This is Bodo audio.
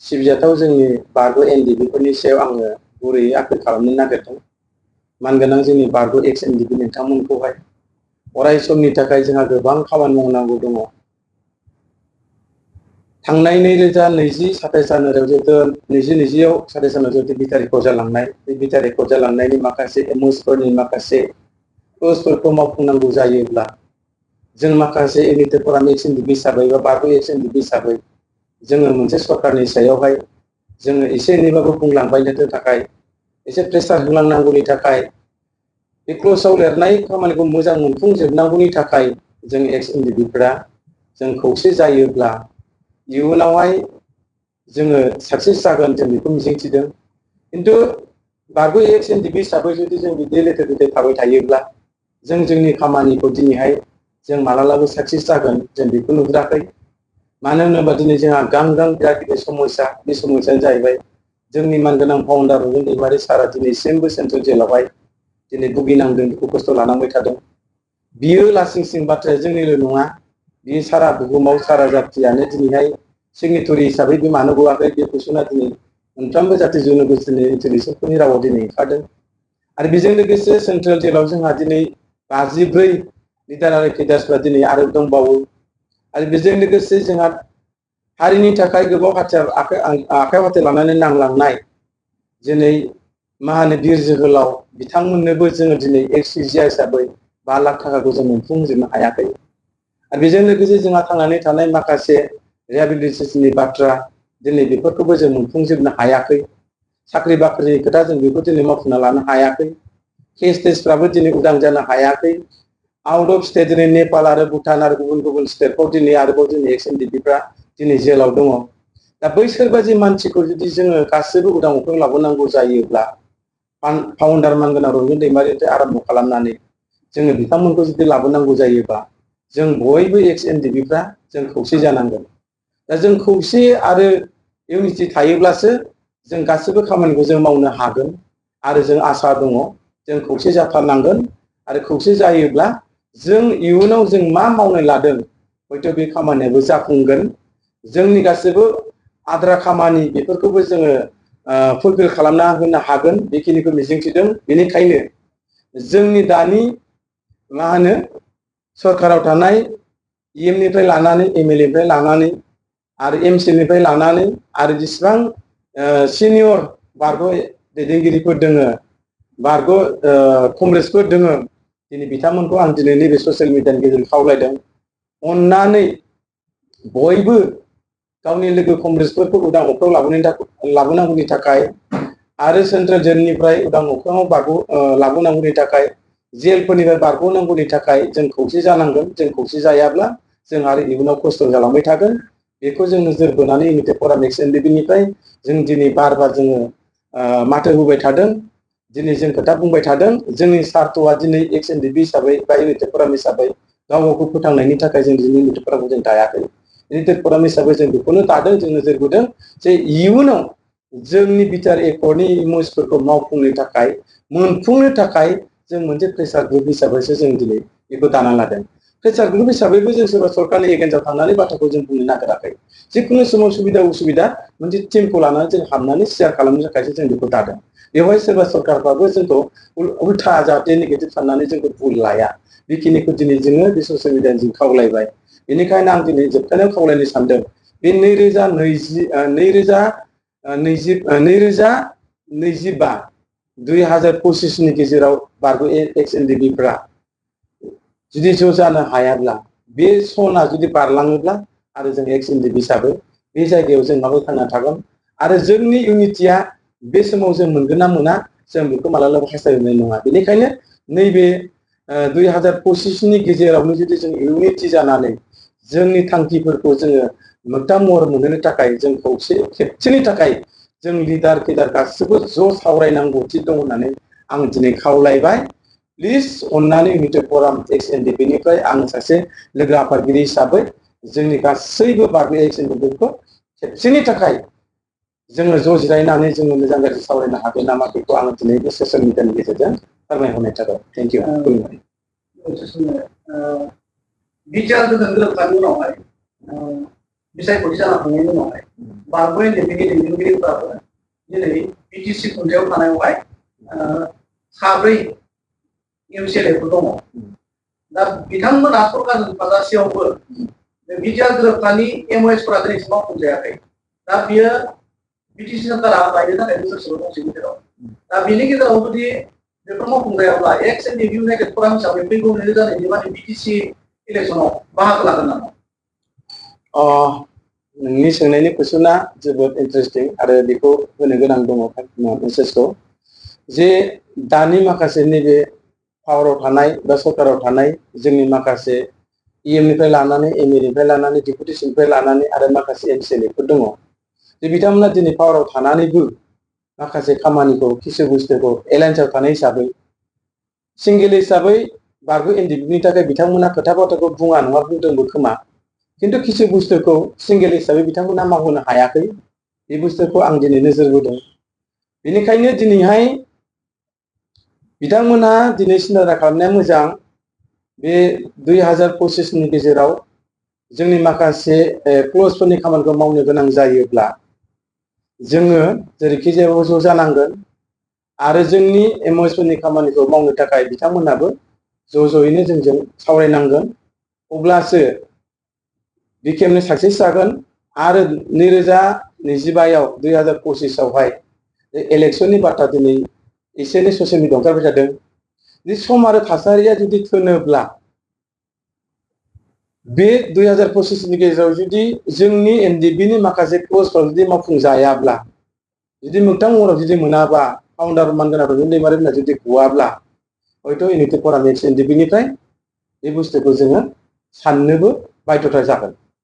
सिबिजाथाव जोंनि बारग' एनडिएफबि सायाव आङो गुरैयै आपिल खालामनो नागिरदों। मानगोनां जोंनि बारग' एक्स एनडिएफबि नोंथांमोनखौहाय अराय समनि थाखाय जोंहा गोबां खामानि मावनांगौ दङ। थांनाय 2020 27 जानुवारियाव जिहेतु 2020आव 27 जानुवारियाव जिहेतु बिथा रेकर्ड जालांनाय, बे बिथा रेकर्ड जालांनायनि माखासे एमअसफोरनि माखासे क्लजफोरखौ मावफुंनांगौ जायोब्ला जों माखासे इउनिटेड फराम एक्स एनडिएफबि हिसाबै बा बारग' एक्स एनडिएफबि हिसाबै जोङो मोनसे सरकारनि सायावहाय जोङो एसे एनैबाबो बुंलांबायनो थाखाय एसे प्रेसार होलांनांगौनि थाखाय बे क्लजआव लिरनाय खामानिखौ मोजां मोनफुंजोबनांगौनि थाखाय जों एक्स एनडिएफबिफोरा जों खौसे जायोब्ला इयुनावहाय जोङो साक्सेस जागोन जों बेखौ मिजिंथिदों। खिन्थु बारग' एक्स एनडिएफबि हिसाबै जुदि जों बिदि लेथेर फेथेर थाबाय थायोब्ला जों जोंनि खामानिखौ दिनैहाय जों मालाबाबो साक्सेस जागोन जों बेखौ नुहुराखै। मानो होनोबा दिनै जोंहा गां बिराद गिदिर समस्या, बे समस्यायानो जाहैबाय जोंनि मानगोनां फाउन्डार रबीन दैमारि सारा दिनैसिमबो सेन्ट्रेल जेलावहाय दिनै भुगिनांदों, दुखु खस्थ' लानांबाय थादों। बियो लासिं बाथ्राया जोंनिल' नङा, बियो सारा बुहुमाव सारा जाथियानो दिनैहाय सिगनेटरि हिसाबै बे मानो गवाखै बे कुइसना दिनै मोनफ्रोमबो जाथि जन'गोष्ठीनि इन्टेलिजेन्सफोरनि रावाव दिनै ओंखारदों। आरो बेजों लोगोसे सेन्ट्रेल जेलाव जोंहा दिनै 54 लिडार आरो केडार्सफ्रा दिनै आरो दंबावो। आरो बेजों लोगोसे जोंहा हारिनि थाखाय गोबाव आखाइ हाथे लानानै नांलांनाय दिनै मा होनो बिर जोहोलाव बिथांमोननोबो जोङो दिनै एक्ससिजिया हिसाबै 5 लाख थाखाखौ जों मोनफुंजोबनो हायाखै। आरो बेजों लोगोसे जोंहा थांनानै थानाय माखासे रिहेबिलिटेसननि बाथ्रा दिनै बेफोरखौबो जों मोनफुंजोबनो हायाखै। साख्रि बाख्रिनि खोथा जों बेखौ दिनै मावफुंना लानो हायाखै। केस टेसफ्राबो दिनै उदां जानो हायाखै। आउट अफ स्टेट दिनै नेपाल आरो भुटान आरो गुबुन स्टेटफ्राव दिनै आरोबाव दिनै एक्स एनडिएफबिफ्रा दिनै जेलाव दङ। दा बैसोर बायदि मानसिखौ जुदि जोङो गासैबो उदां अख्राङाव लाबोनांगौ जायोब्ला फाउन्डार मानगोनां रबीन दैमारिनिफ्राय आरम्भ खालामनानै जोङो बिथांमोनखौ जुदि लाबोनांगौ जायोबा जों बयबो एक्स एनडिएफबिफ्रा जों खौसे जानांगोन। दा जों खौसे आरो इउनिटि थायोब्लासो जों गासैबो खामानिखौ जों मावनो हागोन। आरो जों आसा दङ जों खौसे जाथारनांगोन। आरो खौसे जायोब्ला जों इयुनाव जों मा मावनो लादों हयथ' बे खामानियाबो जाफुंगोन। जोंनि गासैबो आद्रा खामानि बेफोरखौबो जोङो फुलफिल खालामना होनो हागोन बेखिनिखौ मिजिंथिदों। बेनिखायनो जोंनि दानि मा होनो सरकाराव थानाय इएमनिफ्राय लानानै एमएलएनिफ्राय लानानै आरो एमसिएलनिफ्राय लानानै आरो जेसेबां सिनियर बारग' दैदेनगिरिफोर दोङो, बारग' कमरेडसफोर दोङो, दिनै बिथांमोनखौ आं दिनै नैबे ससियेल मिडियानि गेजेरजों खावलायदों अननानै बयबो गावनि लोगो कमरेडसफोरखौ उदां अख्राङाव लाबोनांगौनि थाखाय आरो सेन्ट्रेल जेलनिफ्राय उदां अख्राङाव लाबोनांगौनि थाखाय जेलफोरनिफ्राय बारग'नांगौनि थाखाय जों खौसे जानांगोन। जों खौसे जायाब्ला जों आरो इयुनाव खस्थ' जालांबाय थागोन। बेखौ जों नोजोर बोनानै इउनिटेड फराम एक्स एनडिएफबिनिफ्राय जों दिनै बार जोङो माथो होबाय थादों। दिनै जों खोथा बुंबाय थादों। जोंनि सार्थ'आ दिनै एक्स एनडिएफबि हिसाबै बा इउनिटेड फराम हिसाबै गाव गावखौ फोथांनायनि थाखाय जों दिनै इउनिटेड फरामखौ जों दायाखै। इउनिटेड फराम हिसाबै जों बेखौनो दादों, जों नोजोर बोदों जे इयुनाव जोंनि बिटिआर एकर्डनि इम'सफोरखौ मावफुंनो थाखाय मोनफुंनो थाखाय जों मोनसे प्रेसार ग्रुप हिसाबैसो जों दिनै बेखौ दाना लादों। प्रेसार ग्रुप हिसाबैबो जों सोरबा सरकारनि एगेन्स्टआव थांनानै बाथ्राखौ जों बुंनो नागिराखै। जिखुनु समाव सुबिदा उसुबिदा मोनसे टिमखौ लानानै जों हाबनानै शेयार खालामनो थाखायसो जों बेखौ दादों। बेवहाय सोरबा सरकारफ्राबो जोंखौ उल्था जाहाथे नेगेटिभ साननानै जोंखौ भुल लाया, बेखिनिखौ दिनै जोङो बे ससियेल मिडियानि जों खावलायबाय। बेनिखायनो आं दिनै जोबथारनायाव खावलायनो सानदों बे 2025 नि गेजेराव बारग' एक्स एनडिएफबिफ्रा जुदि ज' जानो हायाब्ला, बे सना जुदि बारलाङोब्ला आरो जों एक्स एनडिएफबि हिसाबै बे जायगायाव जों माबोरै थांना थागोन आरो जोंनि इउनिटिया बे समाव जों मोनगोन ना मोना जों बेखौ मालाबाबो हास्थायनाय नङा। बेनिखायनो नैबे 2025 नि गेजेरावनो जुदि जों इउनिटि जानानै जोंनि थांखिफोरखौ जोङो मोगथां महर मोनहोनो थाखाय जों खौसे खेबसेनि थाखाय जों लिडार केडार गासिबो ज' सावरायनांगौथि दं होननानै आं दिनै खावलायबाय। प्लिज अननानै इउनिटेड फराम एक्स एनडिएफबिनिफ्राय आं सासे लोगो आफादगिरि हिसाबै जोंनि गासैबो बारग' एक्स एनडिएफबिखौ खेबसेनि थाखाय जोङो ज' जिरायनानै जोङो मोजां गाज्रि सावरायनो हागोन नामा बेखौ आं दिनै बे ससियेल मिडियानि गेजेरजों फोरमायहरनाय थाबाय। Thank you. बिटिआर गोदान गोरोबनायनि उनावहाय बिसायख'थि जाना थांनायनि उनावहाय बारबो एनडिएफबिनि दैदेनगिरिफोराबो दिनै बिटिसि खुंथायाव थानायावहाय 4 एमसिएलएफोर दङ। दा बिथांमोना सरकारजों थाजासेयावबो बिटिआर गोरोबथानि एमओएसफोरा दिनैसिम मावफुंजायाखै। दा बियो बिटिसि सरकारा बायनो थाखाय बोसोरसेल' दंसै गेजेराव। दा बिनि गेजेराव जुदि बेफोर मावफुंजायाब्ला एक्स एनडिएफबि इउनाइटेड फराम हिसाबै फैगौ 2024 माने बिटिसि इलेक्सनाव बाहागो लागोन नामा? नोंनि सोंनायनि कुइसना जोबोद इन्टारेस्टिं आरो बेखौ होनो गोनां दङ मेसेजखौ जे दानि माखासे नैबे पावाराव थानाय बा सरकाराव थानाय जोंनि माखासे इएमनिफ्राय लानानै एमएनिफ्राय लानानै डेपुटेसननिफ्राय लानानै आरो माखासे एमसिएलएफोर दङ जे बिथांमोना दिनै पावाराव थानानैबो माखासे खामानिखौ किसु बुस्थुखौ एलायन्सआव थानाय हिसाबै सिंगेल हिसाबै बारगो एनडिएफबिनि थाखाय बिथांमोना खोथा बाथ्राखौ बुङा नङा बुंदोंबो खोमा किन्तु किसु बुस्थुखौ सिंगेल हिसाबै बिथांमोना मावहोनो हायाखै बे बुस्थुखौ आं दिनै नोजोर बोदों। बेनिखायनो दिनैहाय बिथांमोना दिनै सिन्था खालामनाया मोजां बे 2025 नि गेजेराव जोंनि माखासे क्लजफोरनि खामानिखौ मावनो गोनां जायोब्ला जोङो जेरैखि जाया ज' जानांगोन आरो जोंनि एमओएसफोरनि खामानिखौ मावनो थाखाय बिथांमोनाबो ज'यैनो जोंजों सावरायनांगोन अब्लासो बे खेबनो साक्सेस जागोन आरो 2025 आवहाय इलेक्शननि बाथ्रा दिनै एसे एनै ससियेल मिडियायाव ओंखारबाय थादों जे सम आरो थासारिया जुदि थोनोब्ला बे 2025 नि गेजेराव जुदि जोंनि एनडिएफबिनि माखासे क्लजफोर जुदि मावफुंजायाब्ला जुदि मोगथां महराव जुदि मोनाबा फाउन्डार मानगोनां दैमारिमोना जुदि गवाब्ला हयथ' इउनाइटेड फराम एक्स एनडिएफबिनिफ्राय बे बुस्थुखौ जोङो साननोबो बाध्यता जागोन।